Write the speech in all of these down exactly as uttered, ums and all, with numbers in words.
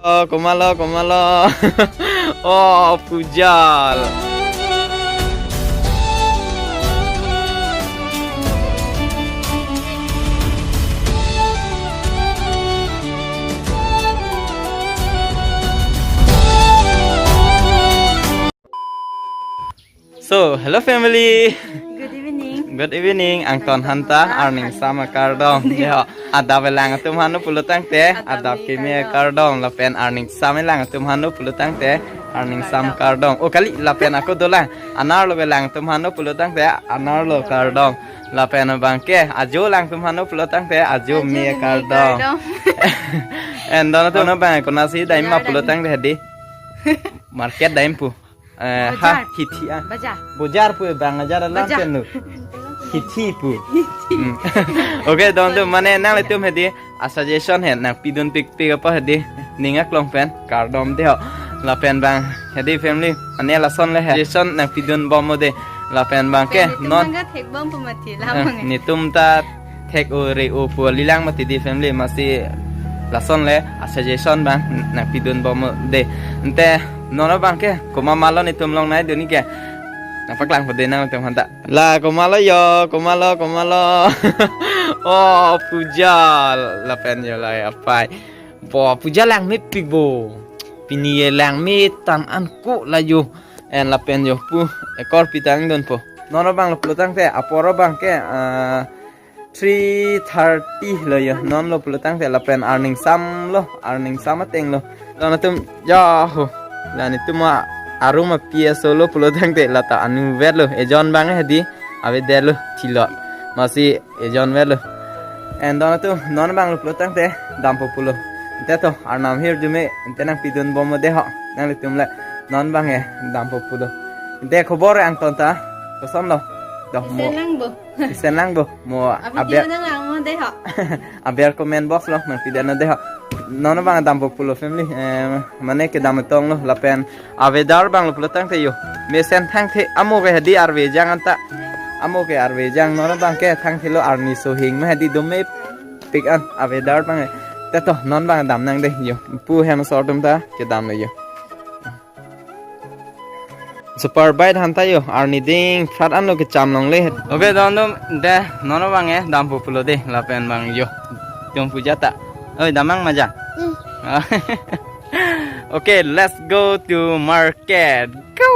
Oh, komatlo, komatlo. Oh, Pujal. So, hello family. Good evening. Good evening. Angton hanta, arningsam akardom. Yo, adap elang atum aphan pulo tangte, adap kimi akardom. Lapen arningsam elang atum aphan pulo tangte, arningsam akardom. Oh, kali, lapen ako dolang. Anerlo elang atum aphan pulo tangte, anerlo akardom. Lapen abangke, ajo elang atum aphan pulo tangte, ajo kimi akardom. And dono to no bang, konatsi dam ma pulo tangte hedi. Market dam pu. Eh, ha, Bojar. Hithi, ah. Bojar. Bojar pu bang ajar alam Bojar. Pen nu. Hithi pu. Hmm. Okay, dono to mane nanglitum hedi a suggestion he nangpidun pikpik apa hedi ning aklong pen kardom de ho. Lapen bang hedi family ane lason le he suggestion nangpidun bom mo de. Lapen bangke non. Netum ta thekbom pu mati la. Eh, bang. Netum ta thek-o re-o pu lilang mati di family, masi lason le a suggestion bang nangpidun bom mo de. Ante non abangke komat malo netum longnai dun ke nangpaklang pu de nangtum hanta. La komatlo yo, komatlo, komatlo. Oh, Pujal lapen yo la apai. Bo Pujal langmepik bo. Pini ye langme tang an ko la yo. And lapen yo pu ekor pitang dun po. Non abang lo pulo tangte apor abangke, ah, three thirty lo yo. Non lo pulo tangte lapen arningsam lo, arningsam ateng lo. Dono atum yo ho. La netum arum api aso lo pulo tangte lata anu vet lo. Ejon bang hedi avedet lo thilot. Masi ejon vet lo. And dono to non bang lo pulo tangte dampo pulo. Ante to arnam hirjume ante nangpidun bom mo de ho. Nanglitum le non bang he dampo pulo. Ante khobor angton ta kosonlo? Doh mo. Isen lang bo. Isen lang bo. Mo a-video aber nang lang mo de ho. Aber comment box lo nangpidun de ho. Non bang dampo pulo family. Eh, mane kedam tong lo lapen a-weather bang lo pulo tangte yo. Mesen thangthe amo ke hedi arve jang anta. Amo ke arve jang non bangke thangthe lo arni sohing ma hedi dome pik an a-weather bang. Te to non bang dam nang de yo. Pu hem sor atum ta kedam lo yo. Super bike hanta yo arni ding prat an lo kecham longle. Okay, dono atum de non bang e dampo pulo de lapen bang yo. Tum Puja ta. Oi, damnang maja. Hmm. Okay, let's go to market. Go.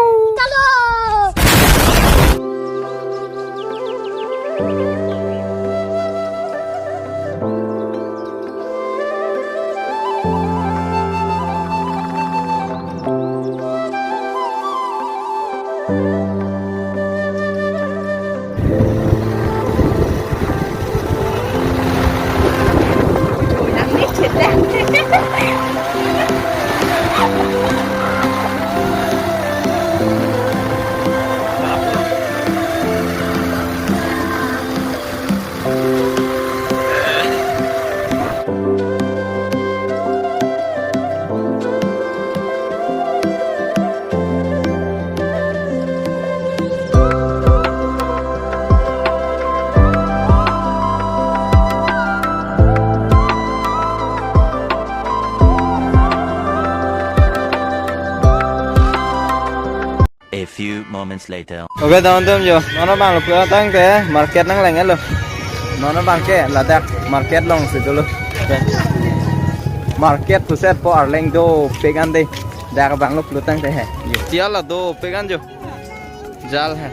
A few moments later. Okay, dono atum yo. Non bang lo pulo tangte market nang lang lo. Non bangke ladak market alongsi dolo. Okay. Market puset po arleng dopik an de. Dak bang lo pulo tangte he. Yo. Tiala dopik an yo. Jal he.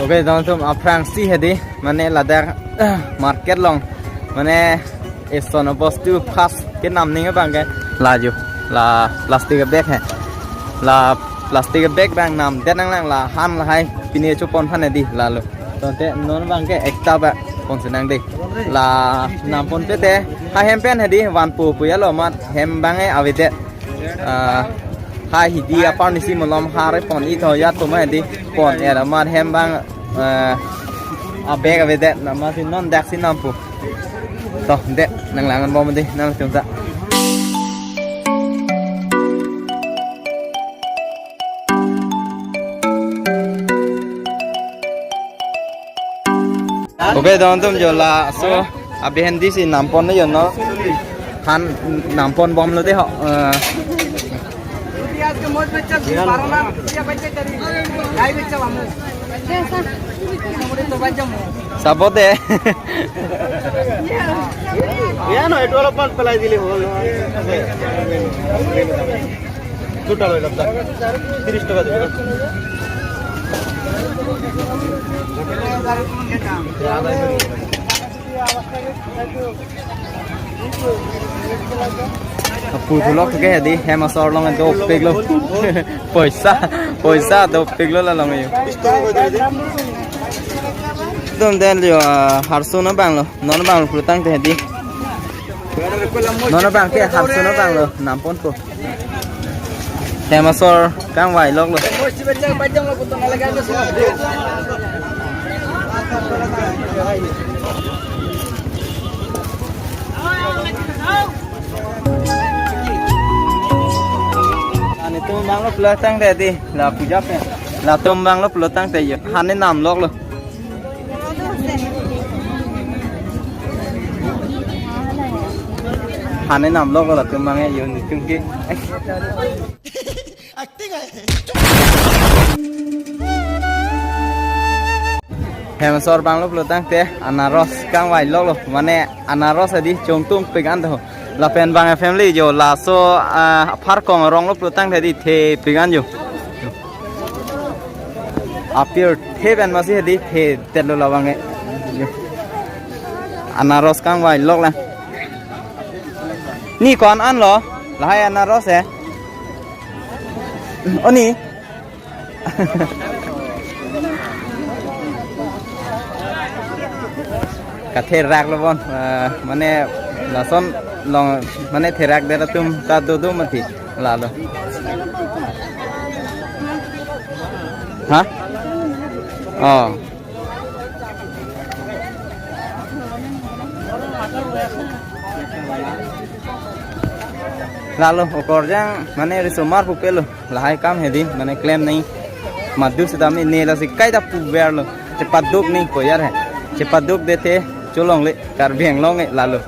Okay, dono atum aphrangsi hedi mane ladak market along mane eson abostu first kenam ning bangke la yo la plastic bag he la plastic bag bang namdet nang lang la han lahai pine chopon phan hedi lalo. Tangte non bangke ekta ba ponsi nang de. La nam ponpe te ha hem pen hedi vanpo puya lo mat hem bang e avedet. Ah, ha hidi apar nisi malom ha re pon-i tho ya tuma hedi pon er amat hem bang, eh, a bag avedet na masi non daksi nampo. To, de, nang lang bom de, nangtum ta. Okay, don atum jo laso abihendi si nampon lo jo non. Han nampon bomlo dei ho. Eh, চাব দে। এয়া নহয়, এইটো অলপমান পেলাই দিলে হ'ল নহয়। দুটা লৈ লওক, ত্ৰিশ টকা দিব। Pu thulok ke hedi, hem asor along dopiklo. Poisa, poisa dopiklo la along yo. Tum den jo, ah, harso nabanglo, non abanglo pulotangte hedi. Non abangke harso nabanglo, namponpo. Hem asor kangvai loklo. Netum abanglo pulotangte hedi, la puja pen. Latum abanglo pulotangte jo. Han ne nam loklo. Han ne nam loklo latum abang yo netum ke. Hem asor abanglo pulotangte anaros kangvai loklo, mane anaros hedi chongtungpik an do. Lapen abang family jo laso, ah, apharkong aronglo pulotangte hedi thepik an jo. Apirthe pen masi hedi thetetlo labang ke. Anaros kangvai loklo. Ne ko-an anlo? Lahai anaros he. O ne. Katherak lo bon, eh, mane lason along, mane therak det atum ta dodo mati lalo. Ha? Oh. Lalo okorjang mane risomar pupelo. Lahai kam hedi mane klem nangji. Madu sitame ne lasi kaita puverlo. Chepaduk nangji ko yar he. Chepaduk dethe cholongle Karbi Anglong e lalo.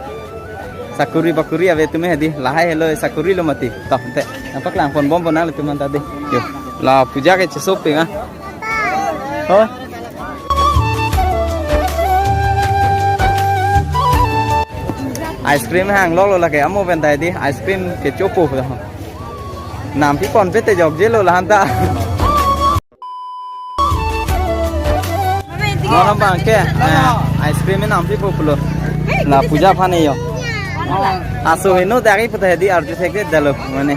Sakuri bakuri ave atum hedi lahai helo sakuri lo mati. Toh te. Nangpaklang pon bompo nanglitum anta dei. Yo. La puja ke chesopik ah. Ho? Ice cream hang loklo lake amo pen ta hedi ice cream kechopo. Nampi ponpe te jokjelo lahanta. Non abangke, eh, ice cream nampipo pulo. La puja aphan e jo. Aso heno dari puta hedi arju thekthedetlo mane.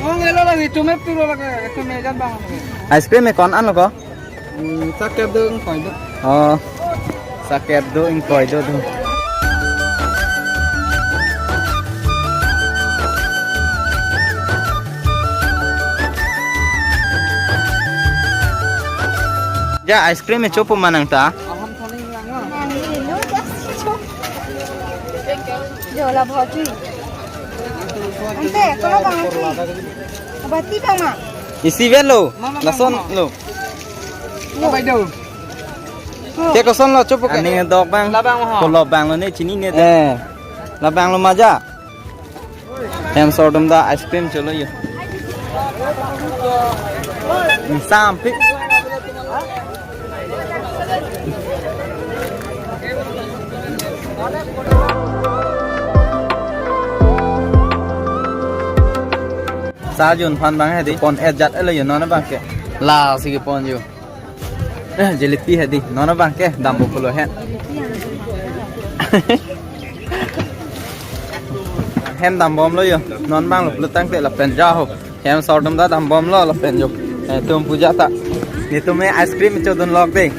Bang, elo lagi, itume puro lagi, itume jan bang. Ice cream e ko-an anlo ko? Hmm, saket do, ingkoi do. Oh. Saket do, ingkoi do do. Ja, ice cream e chopo ma nangta? Aham thani lang ma. Nani lo, ja, si chok. Jo la bhauji. Ante, kola bang ante. Abati bang ma. Isi velo. Mama, lason mama. Lo. Lo. Bai do. Lo. Te kosonlo chopo ke? Aning dok bang. Labang ho. Kolo banglo ne chinine te. Eh. Labanglo ma ja. Hem asor atum ta ice cream cholo jo. Sampik. Sa jun aphan bang hedi pon-et jat elo jo non abangke. Lasi kepon jo. Eh, jalebi hedi. Non abangke dampo pulo he. Hem dambomlo jo. Non abanglo pulotangte lapen ja ho. Hem asor atum ta dambomlo lapen jo. Eh, tum puja ta. Netum e ice cream chodun lok dei.